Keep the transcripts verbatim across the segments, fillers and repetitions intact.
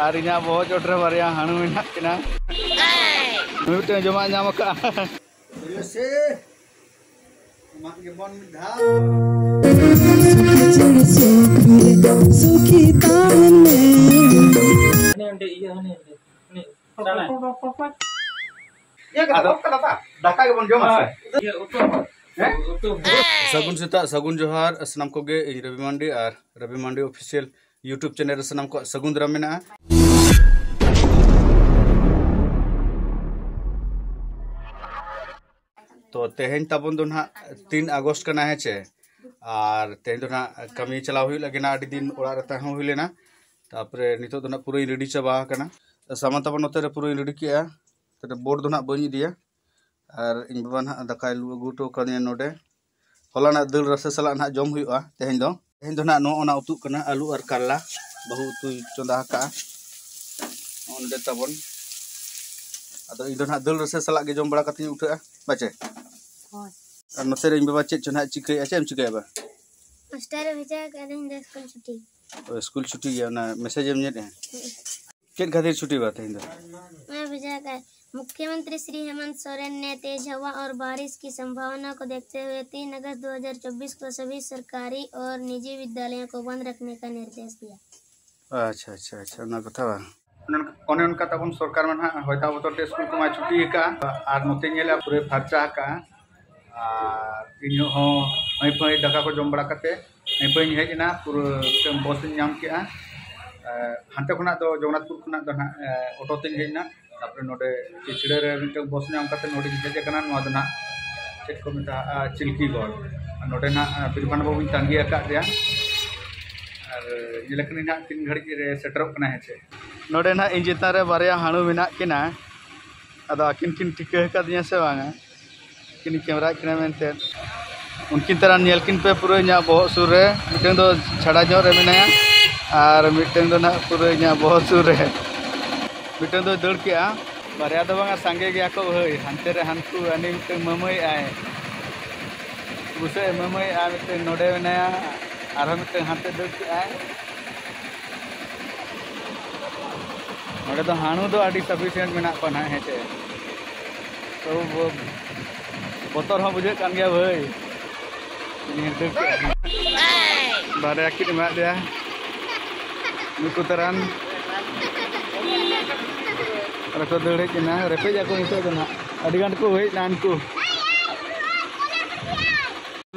ᱟᱨ ᱤᱧᱟᱹᱜ ᱵᱚᱦᱚᱜ ᱪᱚᱴ ᱨᱮ ᱵᱟᱨᱭᱟ ᱦᱟᱹᱬᱩ ᱢᱮᱱᱟᱜ ᱠᱤᱱᱟ᱾ ᱢᱤᱫᱴᱟᱝ ᱡᱚᱢᱟᱜ ᱧᱟᱢ ᱟᱠᱟᱫᱼᱟ᱾ ᱦᱩᱭᱩᱜ ᱥᱮ, ᱮᱢᱟᱜ ᱜᱮᱵᱚᱱ ᱢᱤᱫ ᱫᱷᱟᱣ᱾ ᱥᱩᱠᱷᱤ ᱪᱮᱬᱮ ᱥᱩᱠᱷᱤ ᱨᱮ ᱥᱩᱠᱷᱤ ᱛᱟᱦᱮᱱ ᱢᱮ᱾ ᱦᱟᱱᱮ ᱚᱸᱰᱮ ᱤᱭᱟᱹ, ᱦᱟᱱᱮ ᱚᱸᱰᱮ, ᱦᱟᱱᱮ ᱚᱸᱰᱮ᱾ ᱤᱭᱟᱹ ᱠᱟᱫᱟ, ᱟᱫᱚ ᱚᱯᱷ ᱠᱟᱫᱟ ᱛᱟ? ᱫᱟᱠᱟ ᱜᱮᱵᱚᱱ ᱡᱚᱢᱟ ᱥᱮ? ᱤᱭᱟᱹ ᱩᱛᱩ᱾ ᱦᱮᱸ? ᱥᱟᱹᱜᱩᱱ ᱥᱮᱛᱟᱜ, ᱥᱟᱹᱜᱩᱱ ᱡᱚᱦᱟᱨ ᱥᱟᱱᱟᱢ ᱠᱚᱜᱮ᱾ ᱤᱧ ᱨᱚᱵᱤ ᱢᱟᱱᱰᱤ ᱟᱨ ᱨᱚᱵᱤ ᱢᱟᱱᱰᱤ ᱚᱯᱷᱤᱥᱤᱭᱟᱞ YouTube ᱪᱮᱱᱮᱞ ᱨᱮ ᱥᱟᱱᱟᱢ ᱠᱚᱣᱟᱜ ᱥᱟᱹᱜᱩᱱ ᱫᱟᱨᱟᱢ ᱢᱮᱱᱟᱜᱼᱟ᱾ ᱛᱚ ᱛᱮᱦᱮᱧ ᱛᱟᱵᱚᱱ ᱫᱚ ᱱᱟᱦᱟᱜ ᱛᱤᱱ ᱟᱜᱚᱥᱴ ᱠᱟᱱᱟ, ᱦᱮᱸ ᱪᱮ? ᱟᱨ ᱛᱮᱦᱮᱧ ᱫᱚ ᱱᱟᱦᱟᱜ ᱠᱟᱹᱢᱤ ᱪᱟᱞᱟᱣ ᱦᱩᱭᱩᱜ ᱞᱟᱹᱜᱤᱫ ᱱᱟᱦᱟᱜ, ᱟᱹᱰᱤ ᱫᱤᱱ ᱚᱲᱟᱜ ᱨᱮ ᱛᱟᱦᱮᱸ ᱦᱩᱭ ᱞᱮᱱᱟ᱾ ᱛᱟᱨᱯᱚᱨᱮ ᱱᱤᱛᱚᱜ ᱫᱚ ᱱᱟᱦᱟᱜ ᱯᱩᱨᱟᱹᱧ ᱨᱮᱰᱤ ᱪᱟᱵᱟ ᱟᱠᱟᱱᱟ᱾ ᱥᱟᱢᱟᱱ ᱛᱟᱵᱚᱱ ᱱᱚᱛᱮ ᱨᱮ ᱯᱩᱨᱟᱹᱧ ᱨᱮᱰᱤ ᱠᱮᱜᱼᱟ᱾ ᱛᱟᱦᱞᱮ ᱵᱳᱨᱰ ᱫᱚ ᱱᱟᱦᱟᱜ ᱵᱟᱹᱧ ᱤᱫᱤᱭᱟ, ᱟᱨ ᱤᱧ ᱵᱟᱵᱟ ᱱᱟᱦᱟᱜ ᱫᱟᱠᱟᱭ ᱞᱩ ᱟᱹᱜᱩ ᱦᱚᱴᱚ ᱠᱟᱹᱫᱤᱧᱟ ᱱᱚᱰᱮ᱾ ᱦᱚᱞᱟᱱᱟᱜ ᱫᱟᱹᱞ ᱨᱟᱥᱮ ᱥᱟᱞᱟᱜ ᱱᱟᱦᱟᱜ ᱡᱚᱢ ᱦᱩᱭᱩᱜᱼᱟ ᱛᱮᱦᱮᱧ ᱫᱚ᱾ ᱛᱮᱦᱮᱧ ᱫᱚ ᱱᱟᱦᱟᱜ ᱱᱚᱜᱼᱚ ᱱᱟ ᱩᱛᱩᱜ ᱠᱟᱱᱟ, ᱟᱹᱞᱩ ᱟᱨ ᱠᱟᱨᱞᱟ᱾ ᱵᱟᱹᱦᱩ ᱩᱛᱩᱭ ᱪᱚᱸᱫᱟ ᱟᱠᱟᱜᱼᱟ ᱚᱸᱰᱮ ᱛᱟᱵᱚᱱ᱾ ᱟᱫᱚ ᱤᱧ ᱫᱚ ᱱᱟᱦᱟᱜ ᱫᱟᱹᱞ ᱨᱟᱥᱮ ᱥᱟᱞᱟᱜ ᱜᱮ ᱡᱚᱢ ᱵᱟᱲᱟ ᱠᱟᱛᱮᱧ ᱩᱴᱷᱟᱹᱜᱼᱟ, ᱵᱟᱪᱮ? ᱦᱳᱭ᱾ ᱟᱨ ᱱᱚᱛᱮ ᱨᱮ ᱤᱧ ᱵᱟᱵᱟ ᱪᱮᱫ ᱪᱚ ᱱᱟᱦᱟᱜ ᱪᱤᱠᱟᱹᱭᱮᱫᱼᱟ, ᱪᱮᱫ ᱮᱢ ᱪᱤᱠᱟᱹᱭᱟ ᱵᱟ? ᱢᱟᱥᱴᱟᱨᱮ ᱵᱷᱮᱡᱟ ᱟᱠᱟᱫ ᱞᱤᱧ ᱫᱚ ᱥᱠᱩᱞ ᱪᱷᱩᱴᱤ᱾ ᱚ, ᱥᱠᱩᱞ ᱪᱷᱩᱴᱤ ᱜᱮᱭᱟ, ᱚᱱᱟ ᱢᱮᱥᱮᱡᱽ ᱮᱢ ᱧᱮᱞᱮᱫᱼᱟ? ᱦᱩᱸ᱾ ᱪᱮᱫ ᱠᱷᱟᱹᱛᱤᱨ ᱪᱷᱩᱴᱤ ᱵᱟ ᱛᱮᱦᱮᱧ ᱫᱚ? ᱱᱚᱣᱟ ᱵᱷᱮᱡᱟ ᱟᱠᱟᱫ, मुख्यमंत्री श्री हेमंत सोरेन ने तेज हवा और बारिश की संभावना को देखते हुए तीन अगस्त दो हज़ार चौबीस को सभी सरकारी और निजी विद्यालयों को बंद रखने का निर्देश दिया। ᱟᱪᱪᱷᱟ, ᱟᱪᱪᱷᱟ, ᱟᱪᱪᱷᱟ, ᱚᱱᱟ ᱠᱟᱛᱷᱟ ᱵᱟᱝ᱾ ᱚᱱᱮ ᱚᱱᱠᱟ, ᱚᱱᱮ ᱚᱱᱠᱟ ᱛᱟᱵᱚᱱ ᱥᱚᱨᱠᱟᱨ ᱢᱟ ᱱᱟᱦᱟᱜ ᱦᱚᱭ ᱫᱟᱜ ᱵᱚᱛᱚᱨ ᱛᱮ ᱥᱠᱩᱞ ᱠᱚᱢᱟᱭ ᱪᱷᱩᱴᱤ ᱟᱠᱟᱫᱼᱟ᱾ ᱟᱨ ᱱᱚᱛᱮᱧ ᱧᱮᱞᱮᱫᱼᱟ ᱯᱩᱨᱟᱹᱭ ᱯᱷᱟᱨᱪᱟ ᱟᱠᱟᱫᱼᱟ᱾ ᱟᱨ ᱤᱧ ᱦᱚᱸ ᱦᱟᱺᱭ ᱯᱷᱟᱺᱭ ᱫᱟᱠᱟ ᱠᱚ ᱡᱚᱢ ᱵᱟᱲᱟ ᱠᱟᱛᱮ ᱦᱟᱺᱭ ᱯᱷᱟᱺᱭᱤᱧ ᱦᱮᱡ ᱮᱱᱟ, ᱯᱩᱨᱟᱹ ᱢᱤᱫᱴᱟᱝ ᱵᱚᱥ ᱤᱧ ᱧᱟᱢ ᱠᱮᱜᱼᱟ᱾ ᱮ, ᱦᱟᱱᱛᱮ ᱠᱷᱚᱱᱟᱜ ᱫᱚ, ᱡᱚᱜᱚᱱᱱᱟᱛᱷᱯᱩᱨ ᱠᱷᱚᱱᱟᱜ ᱫᱚ ᱱᱟᱦᱟᱜ, ᱮ, ᱚᱴᱳ ᱛᱮᱧ ᱦᱮᱡ ᱮᱱᱟ᱾ ᱛᱟᱨᱯᱚᱨᱮ ᱱᱚᱰᱮ ᱪᱤᱪᱲᱟᱹ ᱨᱮ ᱢᱤᱫᱴᱟᱝ ᱵᱚᱥ ᱧᱟᱢ ᱠᱟᱛᱮ ᱱᱚᱰᱮᱧ ᱦᱮᱡ ᱟᱠᱟᱱᱟ᱾ ᱱᱚᱣᱟ ᱫᱚ ᱱᱟᱦᱟᱜ ᱪᱮᱫ ᱠᱚ ᱢᱮᱛᱟᱜᱼᱟ, ᱪᱤᱞᱠᱤᱜᱚᱲ᱾ ᱟᱨ ᱱᱚᱰᱮ ᱱᱟᱦᱟᱜ, ᱮ, ᱵᱤᱨᱵᱷᱟᱱ ᱵᱟᱹᱵᱩᱧ ᱛᱟᱺᱜᱤ ᱟᱠᱟᱫᱮᱭᱟ᱾ ᱟᱨ ᱧᱮᱞ ᱟᱠᱟᱱᱟᱹᱧ ᱱᱟᱦᱟᱜ ᱛᱤᱱ ᱜᱷᱟᱹᱲᱤᱡ ᱨᱮ ᱥᱮᱴᱮᱨᱚᱜ ᱠᱟᱱᱟ, ᱦᱮᱸ ᱪᱮ᱾ ᱱᱚᱰᱮ ᱱᱟᱦᱟᱜ ᱤᱧ ᱪᱮᱛᱟᱱ ᱨᱮ ᱵᱟᱨᱭᱟ ᱦᱟᱹᱬᱩ ᱢᱮᱱᱟᱜ ᱠᱤᱱᱟ᱾ ᱟᱫᱚ ᱟᱹᱠᱤᱱ ᱠᱤᱱ ᱴᱷᱤᱠᱟᱹ ᱟᱠᱟᱫᱤᱧᱟ ᱥᱮ ᱵᱟᱝᱟ? ᱠᱤᱱ ᱠᱮᱢᱨᱟᱭᱮᱫ ᱠᱤᱱᱟ ᱢᱮᱱᱛᱮ᱾ ᱩᱱᱠᱤᱱ ᱛᱟᱨᱟ ᱧᱮᱞ ᱠᱤᱱ ᱯᱮ, ᱯᱩᱨᱟᱹ ᱤᱧᱟᱹᱜ ᱵᱚᱦᱚᱜ ᱥᱩᱨ ᱨᱮ᱾ ᱢᱤᱫᱴᱟᱝ ᱫᱚ ᱪᱷᱟᱲᱟ ᱧᱚᱜ ᱨᱮ ᱢᱮᱱᱟᱭᱟ, ᱟᱨ ᱢᱤᱫᱴᱟᱝ ᱫᱚ ᱱᱟᱦᱟᱜ ᱯᱩᱨᱟᱹ ᱤᱧᱟᱹᱜ ᱵᱚᱦᱚᱜ ᱥᱩᱨ ᱨᱮ᱾ ᱢᱤᱫᱴᱟᱝ ᱫᱚᱭ ᱫᱟᱹᱲ ᱠᱮᱜᱼᱟ᱾ ᱵᱟᱨᱭᱟ ᱫᱚ ᱵᱟᱝᱟ, ᱥᱟᱸᱜᱮ ᱜᱮᱭᱟ ᱠᱚ ᱵᱷᱟᱹᱭ, ᱦᱟᱱᱛᱮ ᱨᱮ ᱦᱟᱱᱠᱩ, ᱦᱟᱹᱱᱤ ᱢᱤᱫᱴᱟᱝ ᱢᱟᱹᱢᱟᱹᱭᱮᱜᱼᱟᱭ, ᱵᱩᱥᱟᱹᱜ ᱮ ᱢᱟᱹᱢᱟᱹᱭᱮᱜᱼᱟ, ᱢᱤᱫᱴᱟᱝ ᱱᱚᱰᱮ ᱢᱮᱱᱟᱭᱟ, ᱟᱨᱦᱚᱸ ᱢᱤᱫᱴᱟᱝ ᱦᱟᱱᱛᱮ ᱫᱟᱹᱲ ᱠᱮᱜᱼᱟᱭ᱾ ᱱᱚᱰᱮ ᱫᱚ ᱦᱟᱹᱬᱩ ᱫᱚ ᱟᱹᱰᱤ sufficient ᱢᱮᱱᱟᱜ ᱠᱚᱣᱟ ᱱᱟᱦᱟᱜ, ᱦᱮᱸ ᱪᱮ? ᱛᱚ ᱵᱚ-, ᱵᱚᱛᱚᱨ ᱦᱚᱸ ᱵᱩᱡᱷᱟᱹᱜ ᱠᱟᱱ ᱜᱮᱭᱟ ᱵᱷᱟᱹᱭ᱾ ᱤᱧ ᱦᱤᱨᱫᱟᱹ ᱠᱮᱜᱼᱟ᱾ ᱵᱟᱨᱭᱟ ᱠᱤᱱ ᱮᱢᱟᱫ ᱞᱮᱭᱟ᱾ ᱱᱩᱠᱩ ᱛᱟᱨᱟᱱ ᱟᱨ ᱠᱚ ᱫᱟᱹᱲ ᱦᱮᱡ ᱮᱱᱟ, ᱨᱮᱯᱮᱡ ᱟᱠᱚ ᱱᱤᱛᱚᱜ ᱫᱚ ᱱᱟᱦᱟᱜ᱾ ᱟᱹᱰᱤ ᱜᱟᱱ ᱠᱚ ᱦᱮᱡ ᱮᱱᱟ ᱩᱱᱠᱩ᱾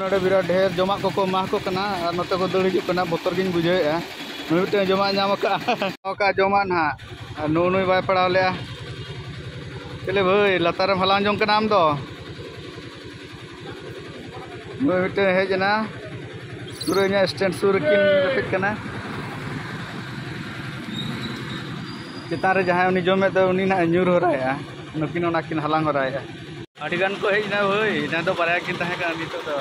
ᱱᱚᱰᱮ ᱵᱤᱨᱟᱴ ᱰᱷᱮᱨ ᱡᱚᱢᱟᱜ ᱠᱚᱠᱚ ᱮᱢᱟ ᱠᱚ ᱠᱟᱱᱟ ᱟᱨ ᱱᱚᱛᱮ ᱠᱚ ᱫᱟᱹᱲ ᱦᱤᱡᱩᱜ ᱠᱟᱱᱟ, ᱵᱚᱛᱚᱨ ᱜᱤᱧ ᱵᱩᱡᱷᱟᱹᱣᱮᱫᱼᱟ᱾ ᱱᱩᱭ ᱢᱤᱫᱴᱟᱝ ᱡᱚᱢᱟᱜ ᱧᱟᱢ ᱟᱠᱟᱫᱼᱟ᱾ ᱚᱠᱟ ᱡᱚᱢᱟᱜ ᱱᱟᱦᱟᱜ, ᱟᱨ ᱱᱩᱜᱼᱩ ᱱᱩᱭ ᱵᱟᱭ ᱯᱟᱲᱟᱣ ᱞᱮᱜᱼᱟ᱾ ᱪᱮᱞᱮ ᱵᱷᱟᱹᱭ, ᱞᱟᱛᱟᱨᱮᱢ ᱦᱟᱞᱟᱝ ᱡᱚᱝ ᱠᱟᱱᱟ ᱟᱢ ᱫᱚ? ᱱᱩᱭ ᱢᱤᱫᱴᱟᱝ ᱦᱮᱡ ᱮᱱᱟ, ᱯᱩᱨᱟᱹ ᱤᱧᱟᱹᱜ stand ᱥᱩᱨ ᱨᱮᱠᱤᱱ ᱨᱮᱯᱮᱡ ᱠᱟᱱᱟ᱾ ᱪᱮᱛᱟᱱ ᱨᱮ ᱡᱟᱦᱟᱸᱭ ᱩᱱᱤ ᱡᱚᱢᱮᱫ ᱫᱚ, ᱩᱱᱤ ᱱᱟᱦᱟᱜ ᱧᱩᱨ ᱦᱚᱨᱟᱭᱮᱜᱼᱟ, ᱱᱩᱠᱤᱱ ᱚᱱᱟ ᱠᱤᱱ ᱦᱟᱞᱟᱝ ᱦᱚᱨᱟᱭᱮᱜᱼᱟ᱾ ᱟᱹᱰᱤ ᱜᱟᱱ ᱠᱚ ᱦᱮᱡ ᱮᱱᱟ ᱵᱷᱟᱹᱭ, ᱮᱱᱟ ᱫᱚ ᱵᱟᱨᱭᱟ ᱠᱤᱱ ᱛᱟᱦᱮᱸ ᱠᱟᱱᱟ, ᱱᱤᱛᱚᱜ ᱫᱚ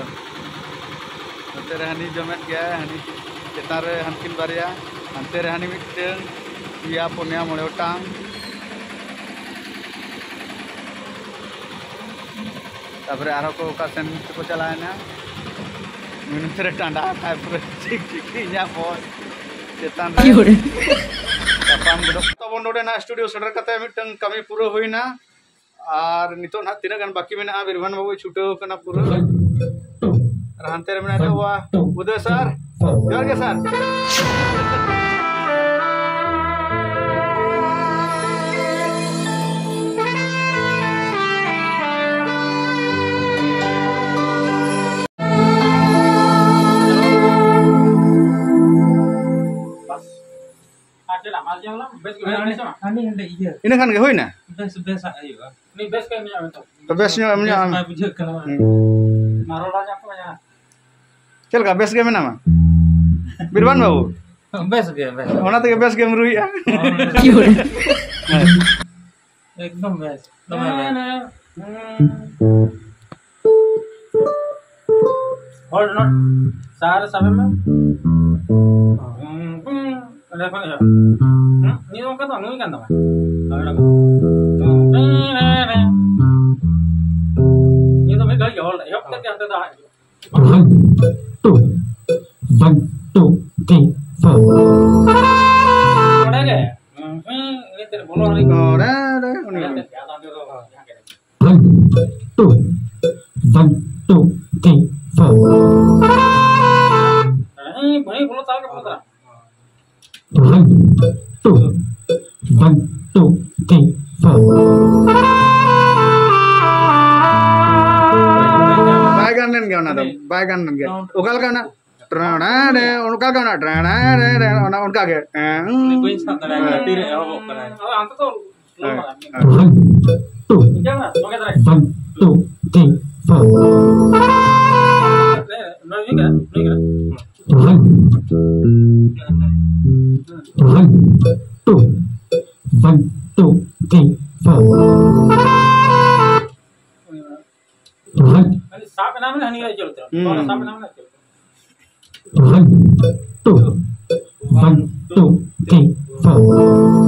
ᱱᱚᱛᱮ ᱨᱮ ᱦᱟᱹᱱᱤ ᱡᱚᱢᱮᱫ ᱜᱮᱭᱟᱭ, ᱦᱟᱹᱱᱤ ᱪᱮᱛᱟᱱ ᱨᱮ ᱦᱟᱱᱠᱤᱱ ᱵᱟᱨᱭᱟ, ᱦᱟᱱᱛᱮ ᱨᱮ ᱦᱟᱹᱱᱤ ᱢᱤᱫᱴᱟᱹᱝ, ᱯᱮᱭᱟ, ᱯᱩᱱᱭᱟ, ᱢᱚᱬᱮ ᱜᱚᱴᱟᱝ᱾ ᱛᱟᱯᱚᱨᱮ ᱟᱨᱦᱚᱸ ᱠᱚ ᱚᱠᱟ ᱥᱮᱱ ᱛᱮᱠᱚ ᱪᱟᱞᱟᱣᱮᱱᱟ, ᱱᱚᱛᱮ ᱨᱮ ᱴᱟᱸᱰᱟ ᱟᱠᱟᱫ ᱯᱩᱨᱟᱹ ᱪᱤᱠ ᱪᱤᱠ ᱤᱧᱟᱹᱜ ᱵᱚᱦᱚᱜ ᱪᱮᱛᱟᱱ ᱨᱮ᱾ ᱛᱟᱯᱟᱢ ᱜᱚᱫᱚᱜ᱾ ᱛᱟᱵᱚᱱ ᱱᱚᱰᱮ ᱱᱟᱜ studio ᱥᱮᱴᱮᱨ ᱠᱟᱛᱮ ᱢᱤᱫᱴᱟᱝ ᱠᱟᱹᱢᱤ ᱯᱩᱨᱟᱹ ᱦᱩᱭᱱᱟ᱾ ᱟᱨ ᱱᱤᱛᱚᱜ ᱱᱟᱦᱟᱜ ᱛᱤᱱᱟᱹᱜ ᱜᱟᱱ ᱵᱟᱹᱠᱤ ᱢᱮᱱᱟᱜᱼᱟ, ᱵᱤᱨᱵᱷᱟᱱ ᱵᱟᱹᱵᱩᱭ ᱪᱷᱩᱴᱟᱹᱣ ᱠᱟᱱᱟ ᱯᱩᱨᱟᱹ᱾ ᱟᱨ ᱦᱟᱱᱛᱮ ᱨᱮ ᱢᱮᱱᱟᱭ ᱛᱟᱵᱚᱣᱟ ᱩᱫᱚᱭ ᱥᱟᱨ᱾ ᱡᱚᱦᱟᱨ ᱜᱮ ᱥᱟᱨ᱾ ᱟᱨ ᱪᱮᱫ ᱟᱢᱟᱜ ᱡᱮ ᱚᱱᱟ ᱵᱮᱥ ᱜᱮ ᱦᱟᱸᱰᱮ, ᱵᱮᱥ ᱦᱟᱸᱰᱮ ᱤᱭᱟᱹ᱾ ᱤᱱᱟᱹ ᱠᱷᱟᱱ ᱜᱮ ᱦᱩᱭᱱᱟ? ᱵᱮᱥ, ᱵᱮᱥᱟᱜ ᱦᱩᱭᱩᱜᱼᱟ᱾ ᱩᱱᱤ ᱵᱮᱥ ᱠᱚ ᱮᱢ ᱧᱚᱜ ᱢᱮᱛᱟᱢ᱾ ᱛᱚ ᱵᱮᱥ ᱧᱚᱜ ᱮᱢ ᱧᱚᱜ ᱵᱮᱥ ᱟᱢ᱾ ᱵᱟᱭ ᱵᱩᱡᱷᱟᱹᱜ ᱠᱟᱱᱟ᱾ ᱦᱩᱸ᱾ ᱢᱟ ᱨᱚᱲ ᱟᱸᱡᱚᱢ ᱠᱚ ᱧᱟᱢ᱾ ᱪᱮᱫ ᱞᱮᱠᱟ, ᱵᱮᱥ ᱜᱮ ᱢᱮᱱᱟᱢᱟ? ᱵᱤᱨᱵᱟᱱ ᱵᱟᱹᱵᱩ? ᱵᱮᱥ ᱜᱮ, ᱵᱮᱥ᱾ ᱚᱱᱟ ᱛᱮᱜᱮ ᱵᱮᱥ ᱜᱮᱢ ᱨᱩᱭᱮᱫᱼᱟ᱾ ᱦᱳᱭ, ᱵᱮᱥ ᱜᱮ᱾ ᱦᱮᱸ᱾ ᱮᱠᱫᱚᱢ ᱵᱮᱥ, ᱫᱚᱢᱮ ᱵᱮᱥ᱾ ᱦᱚᱲ ᱱᱚᱰ-, ᱥᱟᱨ ᱥᱟᱵᱮ ᱢᱮ᱾ ᱚᱸᱰᱮ ᱠᱷᱚᱱ ᱮᱦᱚᱵ᱾ ᱦᱩᱸ? ᱱᱤᱭᱟᱹ ᱚᱱᱠᱟ ᱫᱚ ᱵᱟᱝ, ᱱᱩᱭ ᱠᱟᱱ ᱛᱟᱢᱟ᱾ ᱱᱤᱭᱟᱹ ᱫᱚ ᱢᱤᱫ ᱜᱷᱟᱹᱲᱤᱡ ᱦᱚᱲ ᱮᱦᱚᱵ ᱠᱟᱛᱮ ᱦᱟᱱᱛᱮ ᱫᱚ ᱟᱡ ᱦᱤᱡᱩᱜᱼᱟ᱾ One, two, one, two, three, four. ᱚᱸᱰᱮ ᱜᱮ᱾ ᱚᱱᱮ ᱚᱸᱰᱮ, ᱩᱱᱤ ᱚᱸᱰᱮ᱾ One, two, one, two, three, four. One, two, one, two, three, four. ᱵᱟᱭ ᱜᱟᱱ ᱞᱮᱱ ᱜᱮᱭᱟ ᱚᱱᱟ ᱫᱚ, ᱵᱟᱭ ᱜᱟᱱ ᱞᱮᱱ ᱜᱮᱭᱟ᱾ ᱚᱠᱟ ᱞᱮᱠᱟ ᱚᱱᱟ? ᱴᱨᱟᱲᱟ ᱨᱮ, ᱚᱱᱠᱟ ᱜᱮ ᱚᱱᱟ ᱴᱨᱟᱲᱟ ᱨᱮ, ᱨᱮ, ᱚᱱᱟ ᱚᱱᱠᱟ ᱜᱮ᱾ ᱩᱱᱤ ᱵᱟᱹᱧ ᱥᱟᱵ ᱫᱟᱲᱮᱭᱟᱜ ᱠᱟᱱᱟ, ᱛᱤᱨᱮ ᱮᱦᱚᱵᱚᱜ ᱠᱟᱱᱟ᱾ ᱟᱫᱚ ᱟᱢ ᱛᱮᱫᱚ ᱦᱳᱭ, ᱦᱳᱭ᱾ One, two, one, two, three, four. One, two, one, two, three, four. One, ᱦᱩᱸ᱾ One, two, one, two, three, four.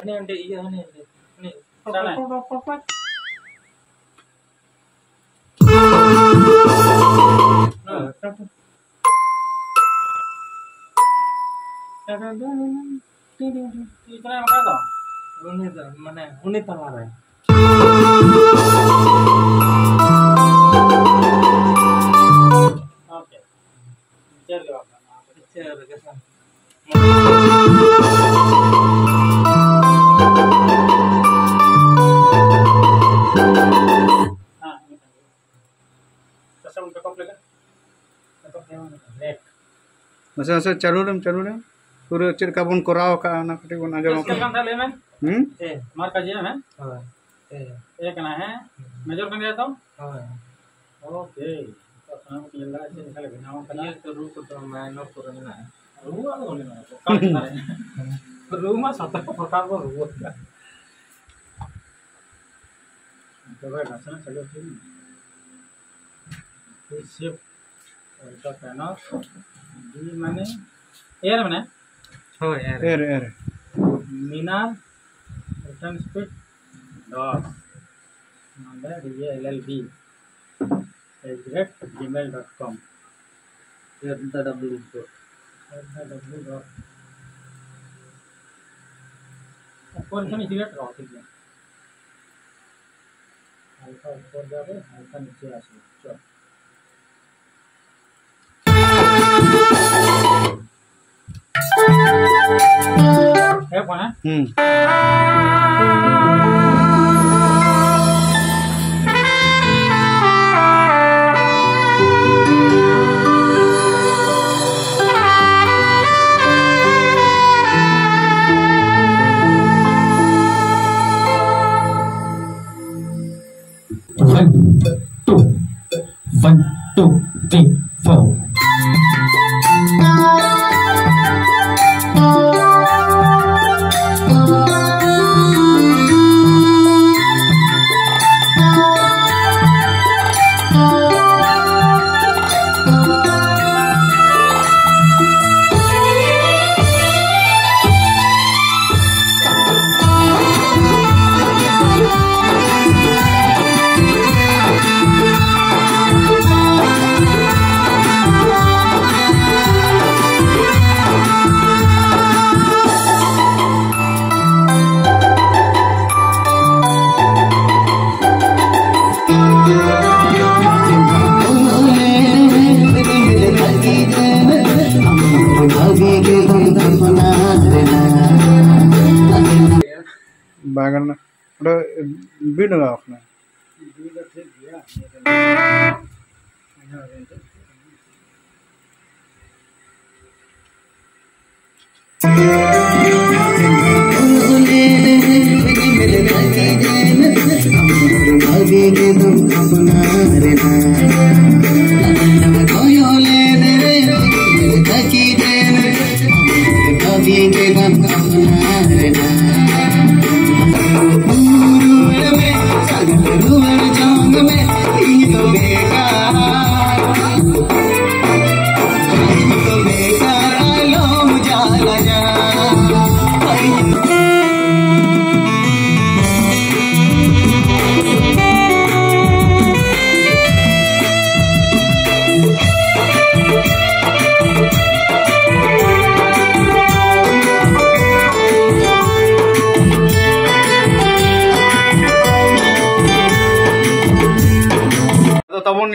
ᱦᱟᱱᱮ ᱚᱸᱰᱮ ᱤᱭᱟᱹ, ᱦᱟᱱᱮ ᱚᱸᱰᱮ, ᱦᱟᱱᱮ ᱪᱟᱞᱟᱜ᱾ ᱩᱱᱤ ᱫᱚ, ᱢᱟᱱᱮ, ᱩᱱᱤ ᱛᱟᱞᱟᱨᱮ᱾ Okay. ᱪᱮᱫ ᱜᱮ ᱵᱟᱝ ᱠᱟᱱᱟ᱾ ᱪᱮᱫ ᱨᱮᱜᱮ ᱥᱮ᱾ ᱢᱟᱥᱮ, ᱢᱟᱥᱮ, ᱪᱟᱹᱞᱩ ᱞᱮᱢ, ᱪᱟᱹᱞᱩ ᱞᱮᱢ᱾ ᱯᱩᱨᱟᱹ ᱪᱮᱫ ᱞᱮᱠᱟ ᱵᱚᱱ ᱠᱚᱨᱟᱣ ᱟᱠᱟᱫᱼᱟ, ᱚᱱᱟ ᱠᱟᱹᱴᱤᱡ ᱵᱚᱱ ᱟᱸᱡᱚᱢ ᱪᱮᱫ ᱞᱮᱠᱟ ᱟᱠᱟᱫᱼᱟ᱾ ᱠᱟᱱ ᱛᱟᱦᱮᱸ ᱞᱟᱹᱭ ᱢᱮ? ᱦᱩᱸ? ᱮ, ᱢᱟᱨᱠᱟ ᱡᱮ ᱢᱮ? ᱦᱳᱭ᱾ ᱮ᱾ ᱮ ᱠᱟᱱᱟ, ᱦᱮᱸ? ᱦᱩᱸ᱾ ᱢᱮᱡᱚᱨ ᱠᱟᱱ ᱜᱮᱭᱟ ᱛᱚ? ᱦᱳᱭ᱾ Okay᱾ ᱛᱚ, ᱥᱟᱱᱟᱢ ᱠᱚ ᱧᱮᱞ ᱫᱟᱲᱮᱭᱟᱜᱼᱟ, ᱪᱮᱫ ᱞᱮᱠᱟ ᱞᱮ ᱵᱮᱱᱟᱣ ᱠᱟᱫᱟ᱾ ᱤᱭᱟᱹ ᱠᱚ, ᱨᱩ ᱠᱚᱫᱚ ᱢᱟᱭᱱᱚᱨ ᱠᱚᱨᱮ ᱢᱮᱱᱟᱜᱼᱟ᱾ ᱨᱩ ᱟᱫᱚ ᱵᱟᱹᱱᱩᱜᱼᱟ, ᱚᱠᱟ ᱞᱮᱠᱟ ᱨᱮ? ᱨᱩ ᱢᱟ ᱥᱟᱛᱨᱚ ᱯᱨᱚᱠᱟᱨ ᱵᱚᱱ ᱨᱩ ᱟᱠᱟᱫ᱾ ᱛᱚᱵᱮ ᱱᱟᱥᱮᱱᱟᱜ ᱪᱟᱹᱞᱩ ᱦᱚᱪᱚᱭ ᱢᱮ᱾ ᱦᱳᱭ, ᱥᱮᱵᱷ᱾ ᱚᱱᱠᱟ ᱠᱟᱱᱟ᱾ ᱵᱤ ᱢᱟᱱᱮ ᱮᱨ ᱢᱟᱱᱮ ᱦᱳᱭ, ᱮᱨ᱾ ᱮᱨ, ᱮᱨ᱾ ᱢᱤᱱᱟᱨ ᱨᱤᱴᱟᱨᱱ ᱥᱯᱤᱰ ᱫᱚᱥ᱾ ᱱᱚᱰᱮ D J L L B at the rate Gmail dot com. At the W dot. At the W dot. ᱚᱠᱚᱭ ᱴᱷᱮᱱ ᱤᱫᱤ ᱠᱟᱜ ᱠᱚᱣᱟ, ᱴᱷᱤᱠ ᱜᱮᱭᱟ᱾ ᱦᱟᱞᱠᱟ ᱩᱯᱚᱨ ᱡᱟᱵᱮ, ᱦᱟᱞᱠᱟ ᱱᱤᱪᱮ ᱟᱥᱵᱮ᱾ ᱪᱚᱞ᱾ ᱦᱮᱸ, ᱵᱚᱱᱟ᱾ ᱦᱩᱸ᱾ One, two, one, two, three, four. ᱵᱟᱝ ᱜᱟᱱᱚᱜᱼᱟ᱾ ᱚᱸᱰᱮ ᱵᱤᱴ ᱞᱟᱜᱟᱣ ᱠᱟᱱᱟ᱾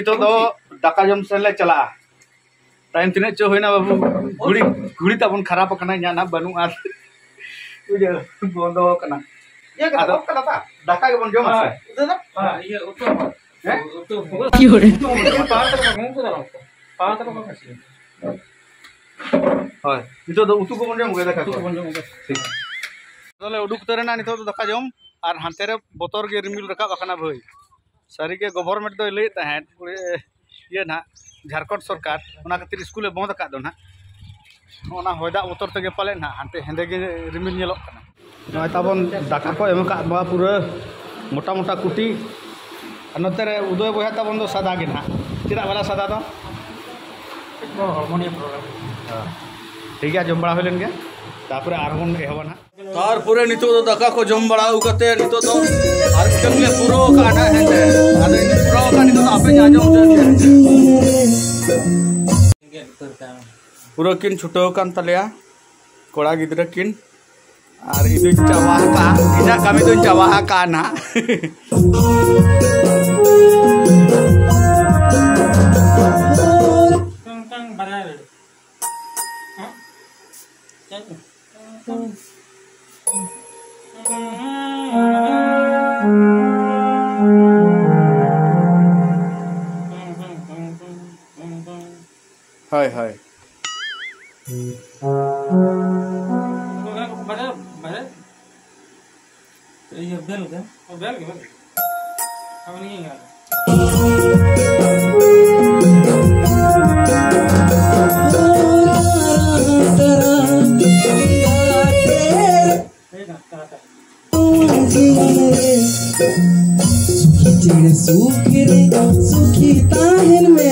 ᱱᱤᱛᱚᱜ ᱫᱚ ᱫᱟᱠᱟ ᱡᱚᱢ ᱥᱮᱱ ᱞᱮ ᱪᱟᱞᱟᱜᱼᱟ᱾ ᱴᱟᱭᱤᱢ ᱛᱤᱱᱟᱹᱜ ᱪᱚ ᱦᱩᱭᱱᱟ ᱵᱟᱹᱵᱩ? ᱜᱷᱩᱲᱤ, ᱜᱷᱩᱲᱤ ᱛᱟᱵᱚᱱ ᱠᱷᱟᱨᱟᱯ ᱟᱠᱟᱱᱟ, ᱤᱧᱟᱹᱜ ᱱᱟᱜ ᱵᱟᱹᱱᱩᱜᱼᱟ᱾ ᱵᱩᱡᱷᱟᱹᱣ, ᱵᱚᱱᱫᱚ ᱟᱠᱟᱱᱟ᱾ ᱤᱭᱟᱹ ᱠᱟᱫᱟ, ᱟᱫᱚ ᱚᱯᱷ ᱠᱟᱫᱟ ᱵᱟ? ᱫᱟᱠᱟ ᱜᱮᱵᱚᱱ ᱡᱚᱢᱟ ᱥᱮ? ᱦᱮᱸ, ᱤᱭᱟᱹ ᱩᱛᱩ᱾ ᱦᱮᱸ? ᱩᱛᱩ᱾ ᱯᱟᱣᱟᱨ ᱛᱮ ᱵᱟᱝ, ᱩᱱᱠᱩ ᱫᱚ ᱵᱟᱝ᱾ ᱯᱟᱣᱟᱨ ᱛᱮ ᱵᱟᱝ ᱤᱥᱤᱱ᱾ ᱦᱳᱭ, ᱱᱤᱛᱚᱜ ᱫᱚ ᱩᱛᱩ ᱠᱚᱵᱚᱱ ᱡᱚᱢ ᱠᱮᱫᱟ, ᱫᱟᱠᱟ ᱩᱛᱩ ᱠᱚ᱾ ᱠᱚᱵᱚᱱ ᱡᱚᱢ ᱠᱮᱫᱟ᱾ ᱴᱷᱤᱠ᱾ ᱟᱫᱚ ᱞᱮ ᱩᱰᱩᱠ ᱩᱛᱟᱹᱨ ᱮᱱᱟ ᱱᱤᱛᱚᱜ ᱫᱚ ᱫᱟᱠᱟ ᱡᱚᱢ, ᱟᱨ ᱦᱟᱱᱛᱮ ᱨᱮ ᱵᱚᱛᱚᱨ ᱜᱮ ᱨᱤᱢᱤᱞ ᱨᱟᱠᱟᱵ ᱟᱠᱟᱱᱟ ᱵᱷᱟᱹᱭ᱾ ᱥᱟᱹᱨᱤᱜᱮ ᱜᱚᱵᱷᱚᱨᱢᱮᱱᱴ ᱫᱚᱭ ᱞᱟᱹᱭᱮᱫ ᱛᱟᱦᱮᱸᱫ, ᱯᱩᱨᱟᱹ ᱤᱭᱟᱹ ᱱᱟᱦᱟᱜ, ᱡᱷᱟᱲᱠᱷᱚᱸᱰ ᱥᱚᱨᱠᱟᱨ ᱚᱱᱟ ᱠᱷᱟᱹᱛᱤᱨ ᱥᱠᱩᱞᱮ ᱵᱚᱱᱫ ᱟᱠᱟᱫ ᱫᱚ ᱱᱟᱦᱟᱜ᱾ ᱚᱱᱟ ᱦᱚᱭ ᱫᱟᱜ ᱵᱚᱛᱚᱨ ᱛᱮᱜᱮ ᱯᱟᱞᱮᱫ ᱱᱟᱦᱟᱜ ᱦᱟᱱᱛᱮ ᱦᱮᱸᱫᱮ ᱜᱮ ᱨᱤᱢᱤᱞ ᱧᱮᱞᱚᱜ ᱠᱟᱱᱟ᱾ ᱱᱚᱜᱼᱚᱭ ᱛᱟᱵᱚᱱ ᱫᱟᱠᱟ ᱠᱚ ᱮᱢ ᱟᱠᱟᱫ ᱵᱚᱱᱟ ᱯᱩᱨᱟᱹ ᱢᱚᱴᱟ ᱢᱚᱴᱟ ᱠᱩᱴᱤ᱾ ᱟᱨ ᱱᱚᱛᱮ ᱨᱮ ᱩᱫᱚᱭ ᱵᱚᱭᱦᱟ ᱛᱟᱵᱚᱱ ᱫᱚ ᱥᱟᱫᱟ ᱜᱮ ᱱᱟᱦᱟᱜ᱾ ᱪᱮᱫᱟᱜ ᱵᱟᱞᱟ ᱥᱟᱫᱟ ᱫᱚ? ᱦᱚᱲᱢᱚ ᱱᱤᱭᱮ ᱯᱨᱚᱵᱞᱮᱢ᱾ ᱦᱮᱸ᱾ ᱴᱷᱤᱠ ᱜᱮᱭᱟ, ᱡᱚᱢ ᱵᱟᱲᱟ ᱦᱩᱭ ᱞᱮᱱ ᱜᱮ, ᱛᱟᱨᱯᱚᱨᱮ ᱟᱨᱦᱚᱸ ᱵᱚᱱ ᱮᱦᱚᱵᱟ ᱱᱟᱦᱟᱜ᱾ ᱛᱟᱨᱯᱚᱨᱮ ᱱᱤᱛᱚᱜ ᱫᱚ ᱫᱟᱠᱟ ᱠᱚ ᱡᱚᱢ ᱵᱟᱲᱟ ᱟᱹᱜᱩ ᱠᱟᱛᱮ ᱱᱤᱛᱚᱜ ᱫᱚ ᱟᱨ ᱢᱤᱫᱴᱟᱝ ᱞᱮ ᱯᱩᱨᱟᱹᱣ ᱠᱟᱜᱼᱟ ᱱᱟᱦᱟᱜ ᱦᱮᱸᱥᱮ᱾ ᱟᱫᱚ ᱤᱧ ᱯᱩᱨᱟᱹᱣ ᱠᱟᱜᱼᱟ, ᱱᱤᱛᱚᱜ ᱫᱚ ᱟᱯᱮ ᱟᱸᱡᱚᱢ ᱦᱚᱪᱚᱭ ᱯᱮ ᱦᱮᱸᱥᱮ᱾ ᱯᱩᱨᱟᱹ ᱠᱤᱱ ᱪᱷᱩᱴᱟᱹᱣ ᱠᱟᱱ ᱛᱟᱞᱮᱭᱟ ᱠᱚᱲᱟ ᱜᱤᱫᱽᱨᱟᱹ ᱠᱤᱱ, ᱟᱨ ᱤᱧ ᱫᱩᱧ ᱪᱟᱵᱟ ᱟᱠᱟᱜᱼᱟ, ᱤᱧᱟᱹᱜ ᱠᱟᱹᱢᱤ ᱫᱩᱧ ᱪᱟᱵᱟ ᱟᱠᱟᱜᱼᱟ ᱱᱟᱦᱟᱜ᱾ ᱦᱳᱭ, ᱦᱳᱭ᱾ ᱤᱭᱟᱹ, ᱵᱮᱞ ᱜᱮ᱾ ᱚ, ᱵᱮᱞ ᱜᱮ, ᱵᱮᱞ ᱜᱮ᱾ ᱟᱨ ᱩᱱᱤ ᱜᱮ᱾ ᱦᱮᱡ ᱮᱱᱟ, ᱴᱟᱴᱟ᱾ ᱥᱩᱠᱷᱤ ᱪᱮᱬᱮ ᱥᱩᱠᱷᱤ ᱨᱮ ᱥᱩᱠᱷᱤ ᱛᱟᱦᱮᱱ ᱢᱮ᱾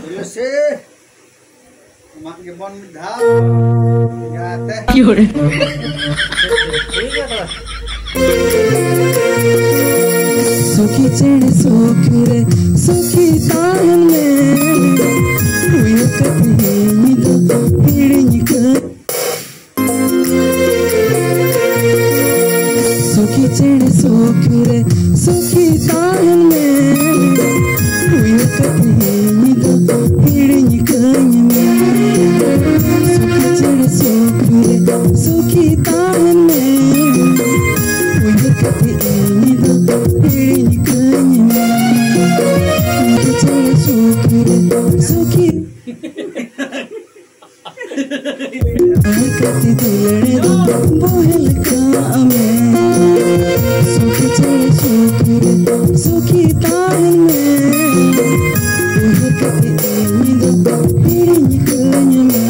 ᱦᱩᱭᱩᱜ ᱥᱮ᱾ ᱟᱢᱟᱜ ᱜᱮᱵᱚᱱ ᱢᱤᱫ ᱫᱷᱟᱣ᱾ ᱡᱟᱛᱮ᱾ ᱴᱷᱤᱠ ᱜᱮᱭᱟ ᱛᱚᱵᱮ᱾ ᱥᱩᱠᱷᱤ ᱪᱮᱬᱮ ᱥᱩᱠ ᱨᱮ ᱥᱩᱠᱷᱤ ᱛᱟᱦᱮᱱ ᱢᱮ, ᱩᱭᱦᱟᱹᱨ ᱠᱟᱛᱮ ᱢᱤᱫ ᱫᱚ ᱦᱤᱲᱤᱧ ᱠᱟᱹᱧ᱾ ᱥᱩᱠᱷᱤ ᱪᱮᱬᱮ ᱥᱩᱠ ᱨᱮ ᱥᱩᱠᱷᱤ ᱛᱟᱦᱮᱱ ᱢᱮ, ᱩᱭᱦᱟᱹᱨ ᱠᱟᱛᱮ ᱢᱤᱫ ᱫᱚ ᱦᱤᱲᱤᱧ ᱠᱟᱹᱧ ᱢᱮ᱾ ᱥᱩᱠᱷᱤ ᱪᱮᱬᱮ ᱥᱩᱠ ᱨᱮ ᱥᱩᱠᱷᱤ ᱛᱟᱦᱮᱱ ᱢᱮ, ᱩᱭᱦᱟᱹᱨ ᱠᱟᱛᱮ ᱢᱤᱫ ᱫᱚ ᱦᱤᱲᱤᱧ ᱠᱟᱹᱧ ᱢᱮ᱾ ᱥᱩᱠᱷᱤ ᱪᱮᱬᱮ ᱥᱩᱠ ᱨᱮ ᱥᱩᱠᱷᱤ ᱟᱭ ᱠᱟᱹᱴᱤᱡ ᱫᱩᱞᱟᱹᱲ ᱫᱚ ᱵᱚᱦᱮᱞ ᱠᱟᱜ ᱢᱮ᱾ ᱥᱩᱠᱷᱤ ᱪᱮᱬᱮ ᱥᱩᱠᱷᱤ ᱨᱮ ᱥᱩᱠᱷᱤ ᱛᱟᱦᱮᱱ ᱢᱮ᱾ ᱩᱭᱦᱟᱹᱨ ᱠᱟᱛᱮ ᱤᱧ ᱫᱚ ᱦᱤᱲᱤᱧ ᱠᱟᱹᱧ ᱢᱮ᱾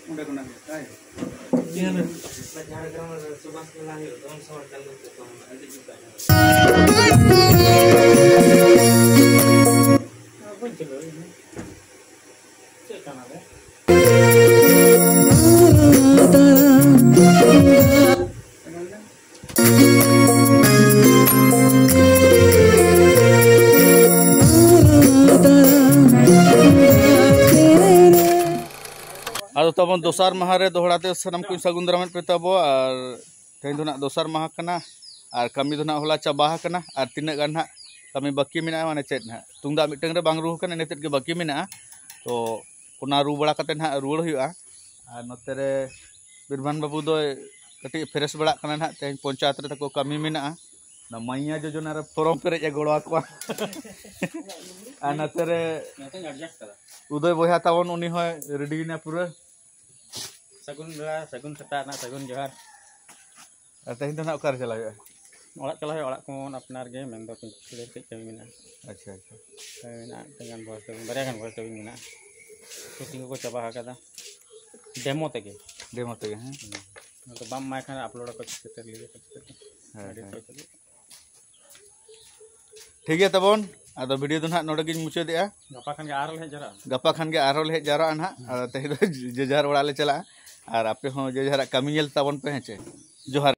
ᱚᱸᱰᱮ ᱠᱷᱚᱱᱟᱜ ᱜᱮ, ᱛᱟᱭ? ᱡᱷᱟᱲᱜᱨᱟᱢ ᱨᱮ ᱥᱩᱵᱷᱟᱥ ᱢᱮᱞᱟ ᱦᱩᱭᱩᱜ ᱫᱚ, ᱩᱱ ᱥᱚᱢᱚᱭ ᱠᱟᱱ ᱫᱚ ᱪᱮᱫ ᱠᱚ ᱢᱮᱱᱟ? ᱟᱹᱰᱤ ᱡᱩᱫᱟᱹ᱾ ᱵᱟᱹᱧ ᱪᱟᱞᱟᱣ ᱠᱟᱱᱟ᱾ ᱪᱮᱫ ᱠᱟᱱᱟ ᱨᱮ? ᱟᱫᱚ ᱛᱟᱵᱚᱱ ᱫᱚᱥᱟᱨ ᱢᱟᱦᱟ ᱨᱮ ᱫᱚᱦᱲᱟ ᱛᱮ ᱥᱟᱱᱟᱢ ᱠᱚᱧ ᱥᱟᱹᱜᱩᱱ ᱫᱟᱨᱟᱢᱮᱫ ᱯᱮ ᱛᱟᱵᱚ᱾ ᱟᱨ ᱛᱮᱦᱮᱧ ᱫᱚ ᱱᱟᱜ ᱫᱚᱥᱟᱨ ᱢᱟᱦᱟ ᱠᱟᱱᱟ, ᱟᱨ ᱠᱟᱹᱢᱤ ᱫᱚ ᱱᱟᱜ ᱦᱚᱞᱟ ᱪᱟᱵᱟ ᱟᱠᱟᱱᱟ, ᱟᱨ ᱛᱤᱱᱟᱹᱜ ᱜᱟᱱ ᱱᱟᱜ ᱠᱟᱹᱢᱤ ᱵᱟᱹᱠᱤ ᱢᱮᱱᱟᱜᱼᱟ, ᱢᱟᱱᱮ ᱪᱮᱫ ᱱᱟᱜ ᱛᱩᱢᱫᱟᱜ ᱢᱤᱫᱴᱟᱝ ᱨᱮ ᱵᱟᱝ ᱨᱩ ᱟᱠᱟᱱᱟ, ᱤᱱᱟᱹ ᱛᱮᱫ ᱜᱮ ᱵᱟᱹᱠᱤ ᱢᱮᱱᱟᱜᱼᱟ᱾ ᱛᱚ ᱚᱱᱟ ᱨᱩ ᱵᱟᱲᱟ ᱠᱟᱛᱮ ᱱᱟᱜ ᱨᱩᱣᱟᱹᱲ ᱦᱩᱭᱩᱜᱼᱟ᱾ ᱟᱨ ᱱᱚᱛᱮ ᱨᱮ ᱵᱤᱨᱵᱷᱟᱱ ᱵᱟᱹᱵᱩ ᱫᱚᱭ ᱠᱟᱹᱴᱤᱡ ᱯᱷᱨᱮᱥ ᱵᱟᱲᱟᱜ ᱠᱟᱱᱟ ᱱᱟᱜ, ᱛᱮᱦᱮᱧ ᱯᱚᱧᱪᱟᱭᱮᱛ ᱨᱮ ᱛᱟᱠᱚ ᱠᱟᱹᱢᱤ ᱢᱮᱱᱟᱜᱼᱟ᱾ ᱚᱱᱟ ᱢᱟᱭᱟ ᱡᱳᱡᱚᱱᱟ ᱨᱮ ᱯᱷᱚᱨᱚᱢ ᱯᱮᱨᱮᱡ ᱮ ᱜᱚᱲᱚ ᱟᱠᱚᱣᱟ᱾ ᱟᱨ ᱱᱚᱛᱮ ᱨᱮ ᱩᱫᱚᱭ ᱵᱚᱭᱦᱟ ᱛᱟᱵᱚᱱ, ᱩᱱᱤ ᱦᱚᱸᱭ ᱨᱮᱰᱤᱭᱮᱱᱟ ᱯᱩᱨᱟᱹ᱾ ᱥᱟᱹᱜᱩᱱ ᱵᱮᱲᱟ, ᱥᱟᱹᱜᱩᱱ ᱥᱮᱛᱟᱜ ᱨᱮᱱᱟᱜ ᱥᱟᱹᱜᱩᱱ ᱡᱚᱦᱟᱨ᱾ ᱟᱨ ᱛᱮᱦᱮᱧ ᱫᱚ ᱱᱟᱦᱟᱜ ᱚᱠᱟᱨᱮ ᱪᱟᱞᱟᱣ ᱦᱩᱭᱩᱜᱼᱟ? ᱚᱲᱟᱜ ᱪᱟᱞᱟᱣ ᱦᱩᱭᱩᱜᱼᱟ, ᱚᱲᱟᱜ ᱠᱷᱚᱱ ᱟᱯᱱᱟᱨ ᱜᱮ, ᱢᱮᱱᱫᱚ ᱯᱤᱪᱷᱞᱟᱹ ᱠᱟᱹᱡ ᱠᱟᱹᱢᱤ ᱢᱮᱱᱟᱜᱼᱟ᱾ ᱟᱪᱪᱷᱟ, ᱟᱪᱪᱷᱟ᱾ ᱠᱟᱹᱢᱤ ᱢᱮᱱᱟᱜᱼᱟ, ᱢᱤᱫᱴᱟᱝ ᱜᱟᱱ voice dubbing, ᱵᱟᱨᱭᱟ ᱜᱟᱱ voice dubbing ᱢᱮᱱᱟᱜᱼᱟ᱾ Shooting ᱠᱚᱠᱚ ᱪᱟᱵᱟ ᱟᱠᱟᱫᱟ, demo ᱛᱮᱜᱮ᱾ Demo ᱛᱮᱜᱮ, ᱦᱮᱸ? ᱦᱩᱸ᱾ ᱟᱫᱚ ᱵᱟᱢ ᱮᱢᱟᱭ ᱠᱷᱟᱱ upload ᱟᱠᱚ ᱪᱤᱠᱟᱹᱛᱮ, ᱞᱟᱹᱭ ᱟᱠᱚ ᱪᱤᱠᱟᱹᱛᱮ? ᱦᱮᱸ, ᱟᱹᱰᱤ ᱦᱮᱸ᱾ ᱠᱚᱥᱴᱚ᱾ ᱴᱷᱤᱠ ᱜᱮᱭᱟ ᱛᱟᱵᱚᱱ, ᱟᱫᱚ video ᱫᱚ ᱱᱟᱦᱟᱜ ᱱᱚᱰᱮ ᱜᱤᱧ ᱢᱩᱪᱟᱹᱫᱮᱜᱼᱟ᱾ ᱜᱟᱯᱟ ᱠᱷᱟᱱ ᱜᱮ ᱟᱨᱦᱚᱸ ᱞᱮ ᱦᱮᱡ ᱡᱟᱣᱨᱟᱜᱼᱟ᱾ ᱜᱟᱯᱟ ᱠᱷᱟᱱ ᱜᱮ ᱟᱨᱦᱚᱸ ᱞᱮ ᱦᱮᱡ ᱡᱟᱣᱨᱟᱜᱼᱟ ᱱᱟᱦᱟᱜ᱾ ᱟᱫᱚ ᱛᱮᱦᱮᱧ ᱫᱚ ᱡᱮ ᱡᱟᱦᱟᱨ ᱚᱲᱟᱜ ᱞᱮ ᱪᱟᱞᱟᱜᱼᱟ, ᱟᱨ ᱟᱯᱮ ᱦᱚᱸ ᱡᱮ ᱡᱟᱦᱟᱨᱟᱜ ᱠᱟᱹᱢᱤ ᱧᱮᱞ ᱛᱟᱵᱚᱱ ᱯᱮ, ᱦᱮᱸ ᱪᱮ? ᱡᱚᱦᱟᱨ᱾